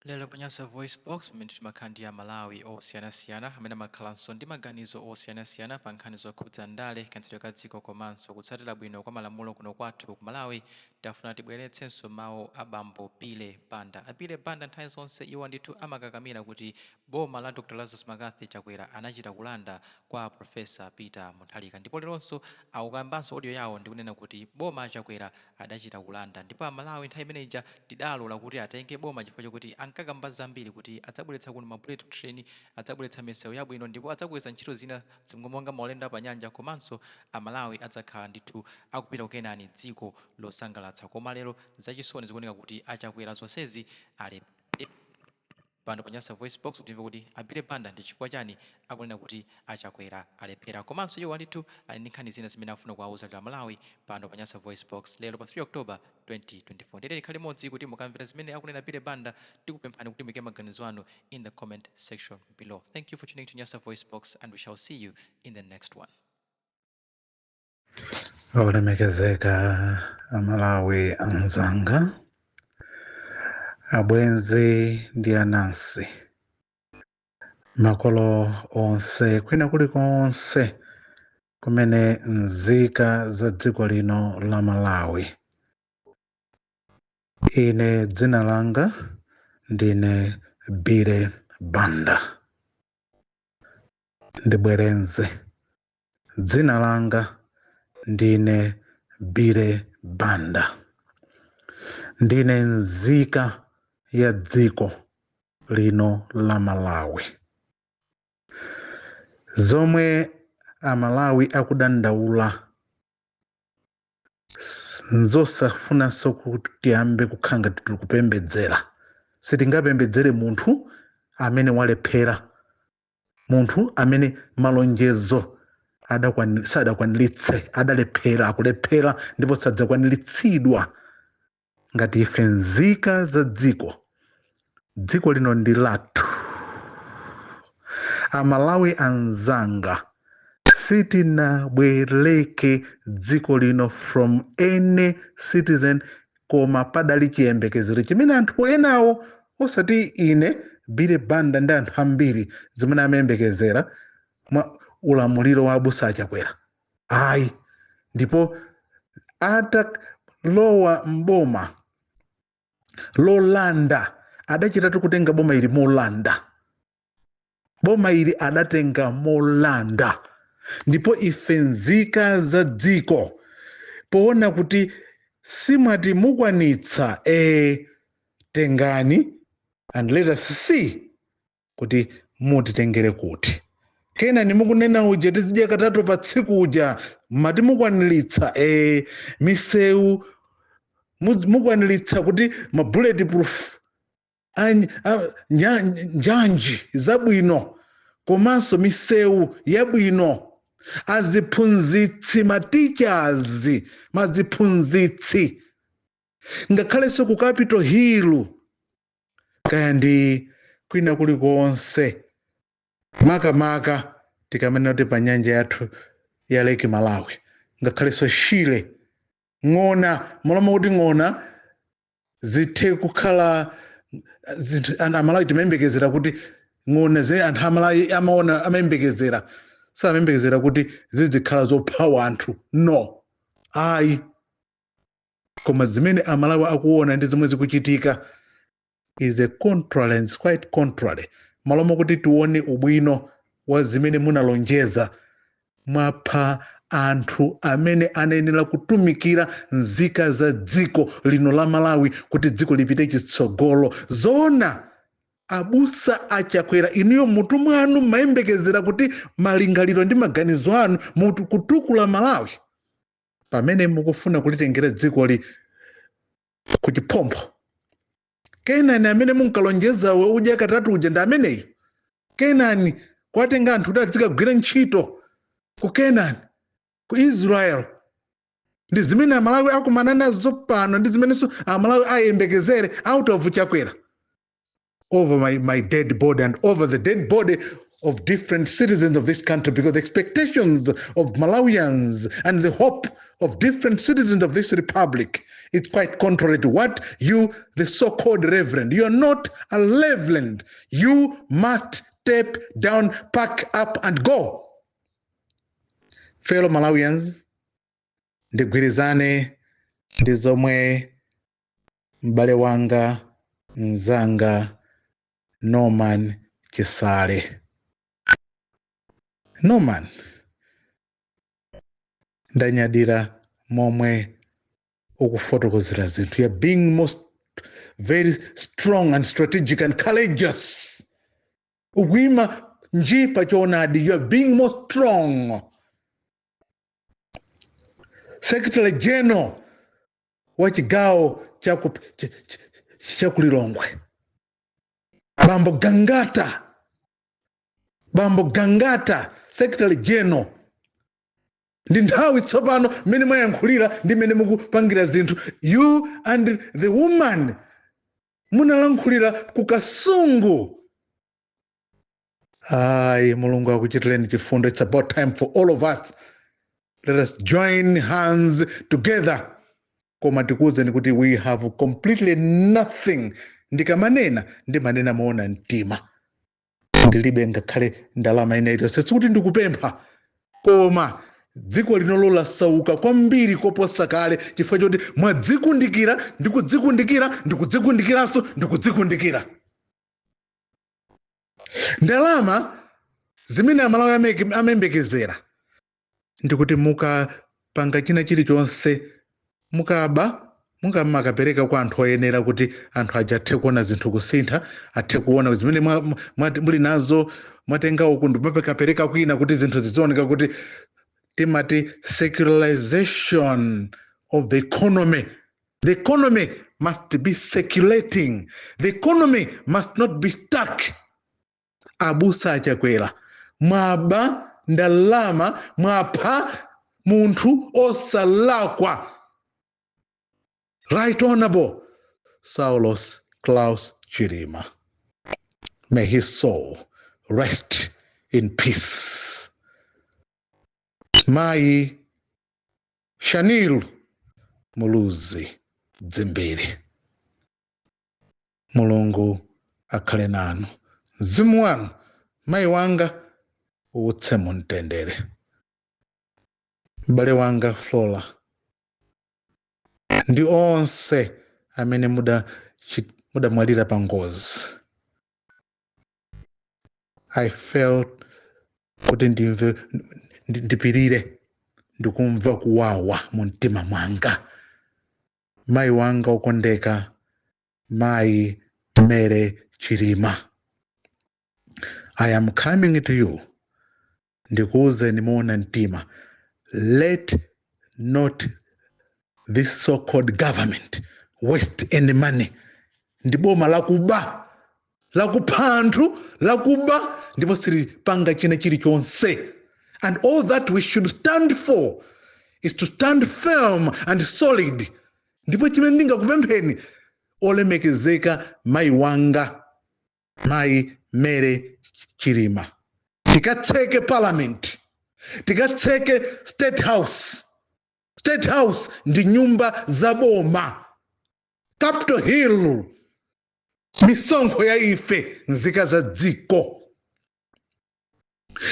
Lero pa Nyasa VoiceBox, pamene timakhala ndi Amalawi osiyanasiyana amene amakhalanso ndi maganizo osiyanasiyana pa nkhani zokhudza ndale, kayendetsedwe ka dziko komanso kutsatira bwino kwa malamulo kuno kwathu ku Malawi, tafuna tibweretsenso mawu a bambo Billy Banda. A Billy Banda nthawi zonse iwo ndithu amakakamira kuti boma la Dr Lazarus McCarthy Chakwera anachita kulanda kwa Professor Peter Mutharika, ndipo leronso akukambanso audio yawo ndikunena kuti boma Chakwera adachita kulanda, ndipo Amalawi nthawi imene ija tidalola kuti atenge boma chifukwa chokuti ankakamba zambiri kuti adzabweretsa kuno ma bullet train, adzabweretsa misewu yabwino, ndipo adzakweza ntchito zina monga maulendo apanyanja, komanso Amalawi adzakhala ndithu akupita ku Kenani, dziko losangalatsa. Koma lero zachisoni, zikuoneka kuti aChakwera zonsezi alephera. Pano pa Nyasa Voice Box timve kuti a Billy Banda ndi chifukwa chani akunena kuti aChakwera alephera, komanso iwo ndithu ali ndi nkhani zina zimene akufuna kuwauza lero Amalawi pano pa Nyasa Voice Box lero pa 3 October 2024. Ndiyete likhale limodzi kuti mukamvera zimene akunena Billy Banda. Tikupemphani kuti muike maganizo anu in the comment section below. Thank you for tuning to Nyasa Voice Box and we shall see you in the next one. Olemekezeka Amalawi anzanga, abwenzi ndi anansi, makolo onse kwina kulikonse kumene nzika za dziko lino la Malawi, ine dzina langa ndine Billy Banda. Ndibwerenze, dzina langa ndine Billy Banda, ndine nzika ya dziko lino la Malawi. Zomwe Amalawi akudandaula nzosafunanso kuti tiyambe kukhala ngati tili kupembedzera. Sitingapembedzere munthu amene walephera, munthu amene malonjezo sadakwaniritse, adalephera, akulephera ndipo sadzakwaniritsidwa. Ngati ife nzika za dziko, dziko lino ndi lathu. Amalawi anzanga, sitinabwereke dziko lino from any citizen, koma padali chiyembekezero chimene anthu enawo, osati ine Billy Banda ndi anthu ambiri, zimene amayembekezera mwa ulamuliro wa abusa aChakwera, ayi. Ndipo atalowa mboma lolanda, adachitatu kutenga boma ili molanda. Boma ili adatenga molanda, ndipo ife nzika za dziko, poona kuti simwati mukwanitsa, tengani and let us see kuti mutitengere kuti. Kenani mukunena uja tizidya katatu pa tsiku uja, mati mukwaniritsa, misewu mukwaniritsa kuti ma bullet proof njanji zabwino komanso misewu yabwino, aziphunzitsi, ma teachers, maziphunzitsi, ngakhalenso ku Capitol Hill kaya ndi kwina kulikonse, makamaka tikamene kuti pa nyanja yathu ya Lake Malawi, ngakhalenso Shire, ng'ona, maloma kuti ng'ona zithe kukhala zinthu. Anthu Amalawi timayembekezera kuti ng'ona zimene anthu Amalawi amaona, amayembekezera, samayembekezera kuti zizikhala zopha anthu, no, ayi. Koma zimene Amalawi akuona ndi zomwe zikuchitika is a contrary and it's quite contrary. Malo kuti tione ubwino wa zimene munalonjeza, mwapha anthu amene anayenera kutumikira nzika za dziko lino la Malawi kuti dziko lipite chitsogolo. Zoona, abusa aChakwera, inuyo mutu mwanu mayembekezera kuti malingaliro ndi maganizo anu mutu kutukula Malawi, pamene mukufuna kulitengera dzikoli kuchiphompho. Kenani amene munkalonjezawe udya katatu uja ndi ameneyo. Kenani kwatenga anthu kuti adzikagwira ntchito ku Kenani, ku Israel, ndi zimene Amalawi akumana nazo pano, ndi zimenenso Amalawi ayembekezere out of Chakwera. Over my dead body and over the dead body of different citizens of this country, because the expectations of Malawians and the hope of different citizens of this republic is quite contrary to what you, the so-called reverend, you are not a reverend. You must step down, pack up and go. Fellow Malawians, ndigwirizane ndi zomwe m'bale wanga, mzanga Norman Chisale. Norman, ndanyadira momwe ukufotokozera zinthu. You're being most very strong and strategic and courageous. Ukuyima nji pa choonadi. You are being more strong. Secretary General wa chigawo chakulilongwe, Bambo Gangata, Bambo Gangata, Secretary General, ndi nthawi tsopano mmene mwayankhulira ndi mmene mukupangira zinthu. You and the woman munalankhulira ku Kasungu. Ayi, Mulungu akuchitireni chifundo. It's about time for all of us, let us join hands together. Koma tikuwuzeni kuti we have completely nothing. Ndikamanena, ndimanena moona mtima. Ndilibe ngakhale ndalama ina iliyonse. Sikuti ndikupempha, koma dziko lino lasauka kwambiri koposa kale chifukwa choti mwadzikundikira, ndikudzikundikira, ndikudzikundikiranso, ndikudzikundikira. Ndalama zimene Amalawi amayembekezera ndikuti mukapanga china chilichonse, mukaba, mungamakapereka kwa anthu oyenera kuti anthu aja athe kuona zinthu kusintha, athe kuona zimene muli nazo. Mwatenga uku ndimapekapereka kwina kuti zinthu zizioneka kuti timati secularization of the economy. The economy must be circulating. The economy must not be stuck. Abusa Achakwera, mwaba ndalama, mwapha munthu osalakwa, Right Honorable Saulos Klaus Chilima. May his soul rest in peace. Mayi Shanil Muluzi Dzimbiri, Mulungu akhale nanu. Mzimu wanu, mayi wanga, uwutse mumtendere. M'bale wanga Flora ndi onse amene mudamwalira pa ngozi, I felt kuti ndimve, ndipirire, ndikumva kuwawa mu mtima mwanga. Mayi wanga okondeka, Mayi Mary Chilima, I am coming to you ndikuwuzeni moona mtima: let not this so-called government waste any money. Ndi boma lakuba, lakupha anthu, lakuba, ndipo silipanga china chilichonse. And all that we should stand for is to stand firm and solid. Ndipo chimene ndingakupempheni, olemekezeka mayi wanga, Mayi Mary Chilima, tikatseke Parliament, tikatseke State House. State House ndi nyumba za boma. Capitol Hill, misonkho ya ife nzika za dziko.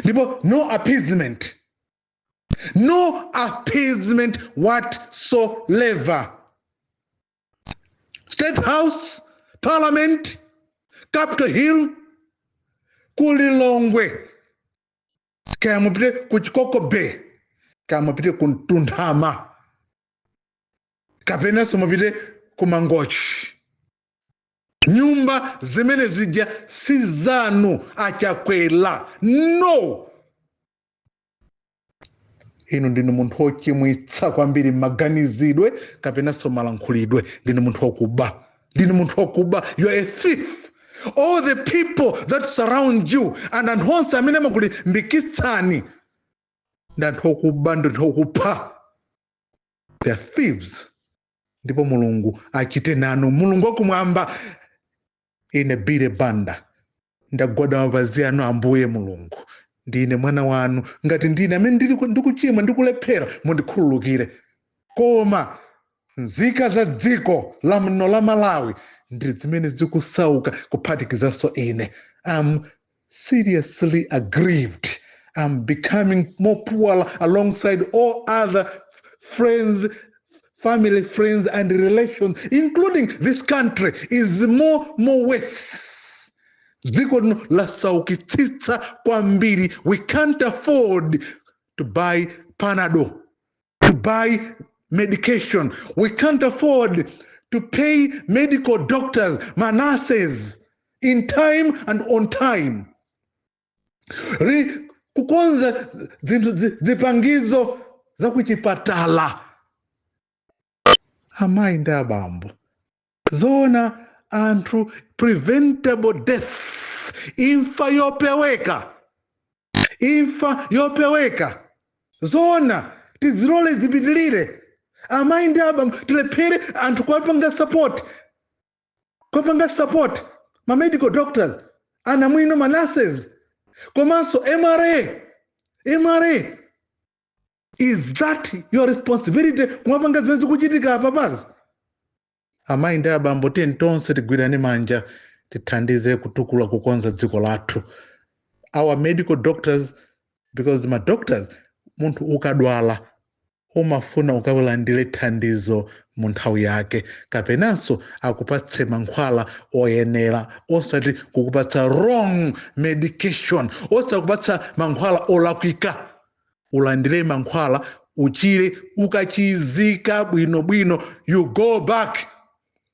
Ndipo no appeasement, no appeasement whatsoever. State House, Parliament, Capitol Hill, Kulilongwe, kaya mupite ku Chikoko Bay, kaya mupite ku Mtunthama, kapenanso mupite ku Mangochi, nyumba zimene zija si zanu, Achakwera. No, inu ndinu munthu wochimwitsa kwambiri m'maganizidwe kapenanso malankhulidwe. Ndinu munthu wokuba, ndinu munthu wokuba. You are a thief. All the people that surround you and anthu onse amene amakulimbikitsani ndi anthu okuba, ndi anthu okupha. They are thieves. Ndipo Mulungu achite nanu, Mulungu wakumwamba. Ine Billy Banda ndagwada mapazi anu, Ambuye Mulungu. Ndine mwana wanu. Ngati ndine amene ndili ndikuchimwa, ndikulephera, mundikhululukire. Koma nzika za dziko la muno la Malawi ndi zimene zikusauka, kuphatikizanso ine. I'm seriously aggrieved. I'm becoming more poor alongside all other friends, family, friends and relations, including this country is more worse. Dziko lino lasaukitsitsa kwambiri. We can't afford to buy Panado, to buy medication. We can't afford to pay medical doctors, ma nurses in time and on time. Kukonza zinthu, zipangizo za kuchipatala. Amayi ndi abambo, zoona anthu, preventable death, imfa yopeweka, imfa yopeweka, zoona tizilole zipitilire? Amayi ndi abambo, tilephere anthu kuwapanga support, kuwapanga support ma medical doctors, anamwino, ma nurses, komanso MRA? MRA, is that your responsibility, kumapanga zimene zikuchitika apapazi? Amayi ndi abambo, tiye tonse tigwirane manja, tithandize kutukula, kukonza dziko lathu, our medical doctors, because ma doctors, munthu ukadwala umafuna ukalandire thandizo mu nthawi yake, kapenanso akupatse mankhwala oyenera, osati kukupatsa wrong medication, osakupatsa mankhwala olakwika. Ulandire mankhwala, uchire. Ukachizika bwinobwino, you go back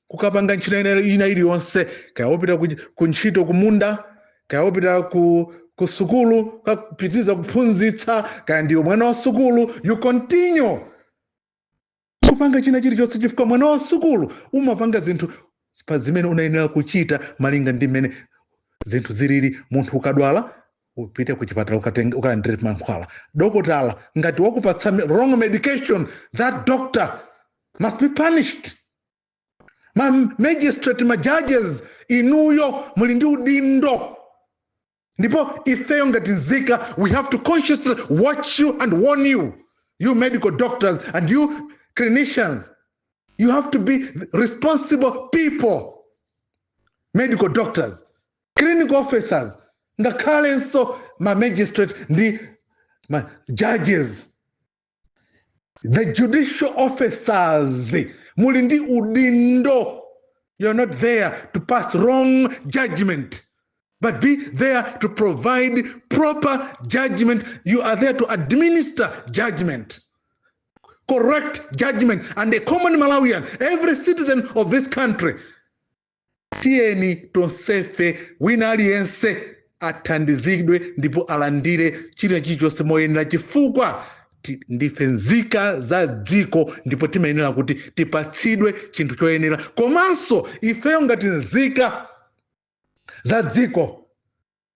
kukapanga ntchito ina iliyonse, kaya wopita ku ntchito kumunda, kaya wopita ku sukulu kapitiriza kuphunzitsa, kaya ndiwe mwana wa sukulu, you continue kupanga china chilichonse, chifukwa mwana wa sukulu umapanga zinthu pa zimene unayenera kuchita malinga ndi mmene zinthu zilili. Munthu ukadwala, upite ku chipatala, ukalandire mankhwala. Dokotala ngati wakupatsa wrong medication, that doctor must be punished. Ma magistrate, ma judges, inuyo muli ndi udindo, ndipo ifeyo ngati nzika, we have to consciously watch you and warn you. You medical doctors and you clinicians, you have to be responsible people. Medical doctors, clinical officers, ngakhalenso ma magistrate ndi ma judges, the judicial officers, muli ndi udindo. You're not there to pass wrong judgment, but be there to provide proper judgment. You are there to administer judgment, correct judgment, and a common Malawian, every citizen of this country, tiyeni tonsefe, wina aliyense athandizidwe ndipo alandire china chilichonse moyenera, chifukwa ndife nzika za dziko ndipo timayenera kuti tipatsidwe chinthu choyenera. Komanso ifeyo ngati nzika za dziko,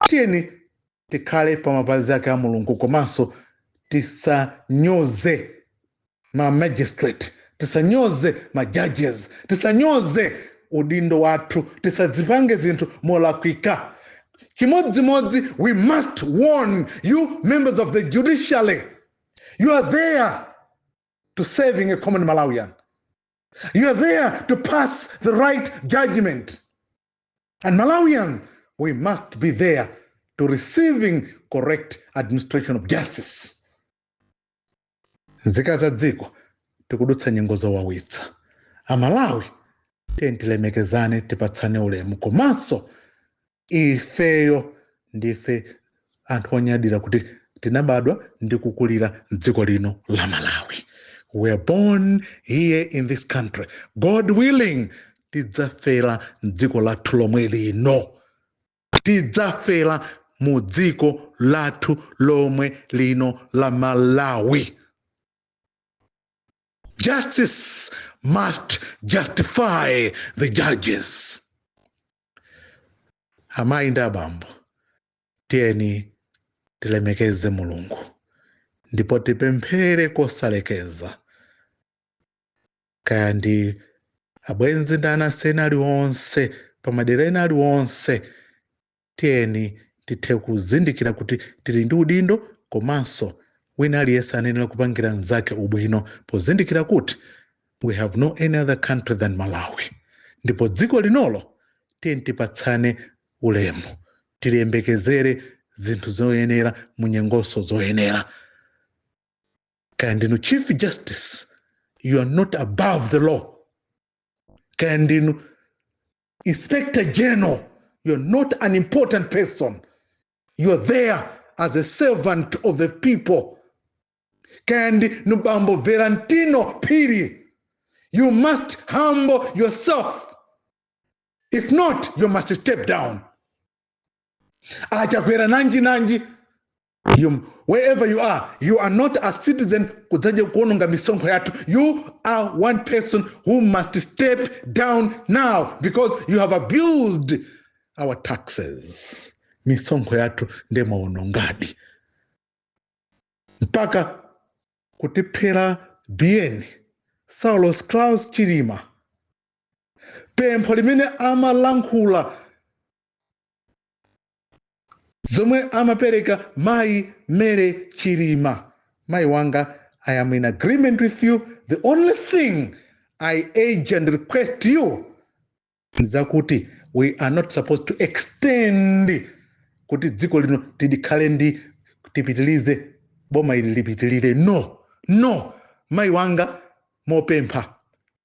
tiyeni tikhale pa mapazi ake a Mulungu, komanso tisanyoze ma magistrate, tisanyoze ma judges, tisanyoze udindo wathu, tisadzipange zinthu molakwika. Chimodzimodzi, we must warn you members of the judiciary. You are there to serving a common Malawian. You are there to pass the right judgment, and Malawians, we must be there to receiving correct administration of justice. Nzika za dziko, tikudutsa nyengo zowawitsa. Amalawi, tiye tilemekezane, tipatsane ulemu. Komanso ifeyo ndife anthu onyadira kuti tinabadwa ndi kukulira mdziko lino la Malawi. We are born here in this country. God willing, tidzafera mdziko lathu lomwe lino, tidzafera mu dziko lathu lomwe lino la Malawi. Justice must justify the judges. Amayi ndi abambo, tiyeni tilemekeze Mulungu ndipo tipemphere kosalekeza. Kaya ndi abwenzi ndi anansi ena aliwonse, pamadera ena aliwonse, tiyeni tithe kuzindikira kuti tili ndi udindo, komanso Wina aliyense anayenera kupangira mnzake ubwino, pozindikira kuti we have no any other country than Malawi. Ndipo dziko linolo, tiye tipatsane ulemu, tiliyembekezere zinthu zoyenera mu nyengonso zoyenera. Kaya ndinu Chief Justice, you are not above the law. Kaya ndinu Inspector General, you're not an important person. You are there as a servant of the people. Kaya ndinu Bambo Valentino Phiri, you must humble yourself. If not, you must step down. Achakwera nanji nanji, you, wherever you are, you are not a citizen kudzaje kuononga misonkho yathu. You are one person who must step down now because you have abused our taxes. Misonkho yathu ndemaonongadi mpaka kutiphera Biyeni Saulos Klaus Chilima. Pempho limene amalankhula, zomwe amapereka mayi Mary Chilima, mayi wanga, I am in agreement with you. The only thing I urge and request you zakuti we are not supposed to extend kuti dziko lino tidikhale ndi tipitilize, boma ili lipitilire. No, no, mayi wanga, mopempha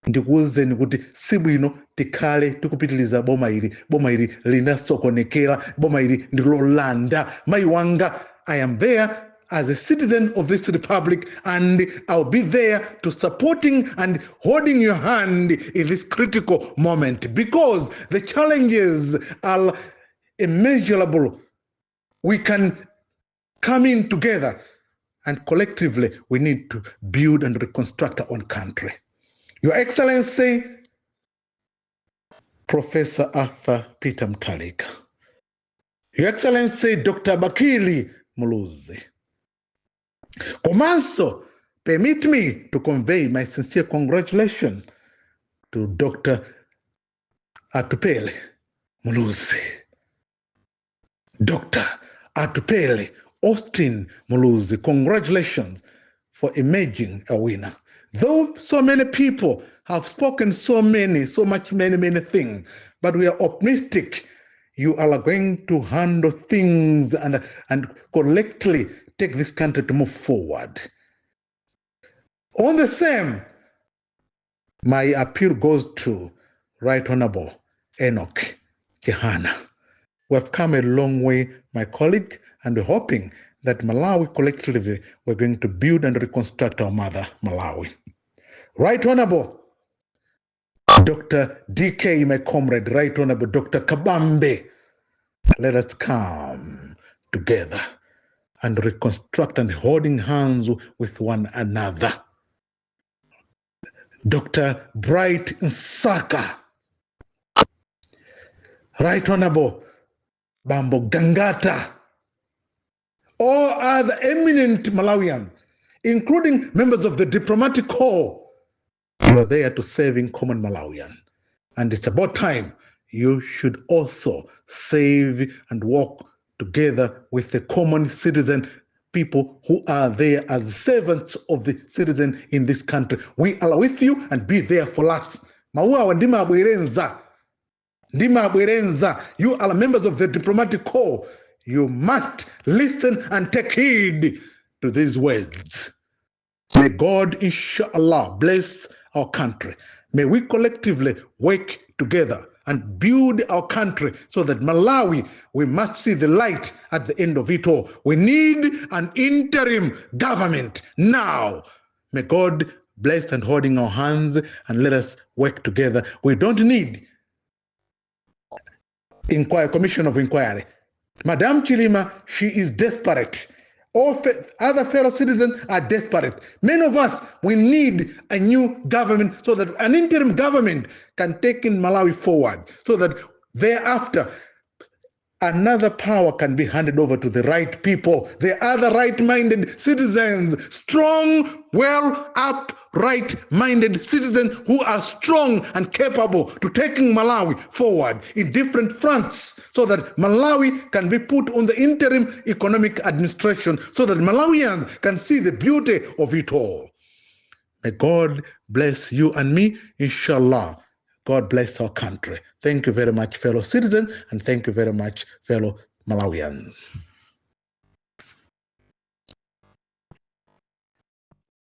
ndikuwuzeni kuti sibwino tikhale tikupitiliza boma ili. Boma ili linasokonekera, boma ili ndilolanda. Mayi wanga, I am there as a citizen of this republic and I'll be there to supporting and holding your hand in this critical moment because the challenges are immeasurable. We can come in together and collectively we need to build and reconstruct our own country. Your Excellency, Professor Arthur Peter Mutharika, Your Excellency, Dr. Bakili Muluzi, komanso permit me to convey my sincere congratulations to Dr. Atupele Muluzi. Dr. Atupele Austin Muluzi, congratulations for emerging a winner. Though so many people have spoken so many, so much, many, many things, but we are optimistic you are going to handle things and collectively take this country to move forward. On the same, my appeal goes to Right Honorable Enoch Chihana. We have come a long way, my colleague, and we're hoping that Malawi collectively, we're going to build and reconstruct our mother, Malawi. Right Honorable Dr. DK, my comrade, Right Honorable Dr. Kabambe, let us come together and reconstruct and holding hands with one another. Dr. Bright Msaka, Right Honorable Bambo Gangata, all other eminent Malawians, including members of the diplomatic corps, you are there to serving common Malawian. And it's about time you should also save and walk together with the common citizen, people who are there as servants of the citizen in this country. We are with you and be there for us. Mawu awa ndimabwerenza, ndimabwerenza. You are members of the diplomatic corps. You must listen and take heed to these words. May God, inshallah, bless our country. May we collectively work together and build our country so that Malawi, we must see the light at the end of it all. We need an interim government now. May God bless and holding our hands and let us work together. We don't need inquiry, commission of inquiry. Madame Chilima, she is desperate. All other fellow citizens are desperate. Many of us, we need a new government so that an interim government can take in Malawi forward, so that thereafter another power can be handed over to the right people, the other right-minded citizens, strong, well up right-minded citizens who are strong and capable to taking Malawi forward in different fronts so that Malawi can be put on the interim economic administration so that Malawians can see the beauty of it all. May God bless you and me, inshallah. God bless our country. Thank you very much, fellow citizens, and thank you very much, fellow Malawians.